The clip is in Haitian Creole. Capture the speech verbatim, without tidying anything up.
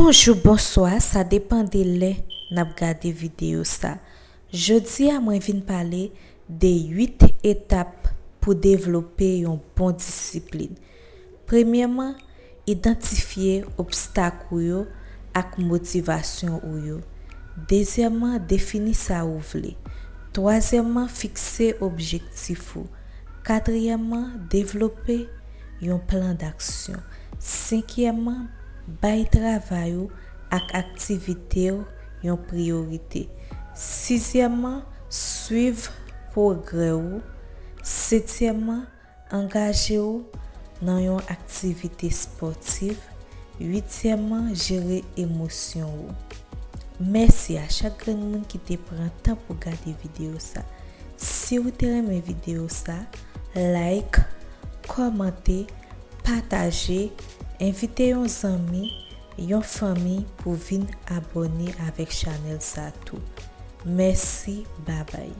Bonjou, bonswa, sa depann de lè n ap gade videyo sa. Jodi a, mwen vin pale de uit etap pou devlope yon bon disiplin. Premyèman, idantifye obstak ou yo ak motivasyon ou yo. Dezyèmman, defini sa ou vle. Twazyèmman, fikse objektif ou. Katriyèmman, devlope yon plan d'aksyon. Senkyèmman, bay travay ou ak aktivite w yon priyorite. Sizyèmman, swiv pwogrè ou. Setyèmman, angaje w nan yon aktivite espòtiv. Uityèmman, jere emosyon ou. Mèsi a chak grenn moun ki te pran tan pou gade videyo sa. Si w te renmen videyo sa, like, kòmante, pataje, envite yon zanmi, yon fanmi pou vin abòne avèk chanèl sa tou. Mèsi, babay.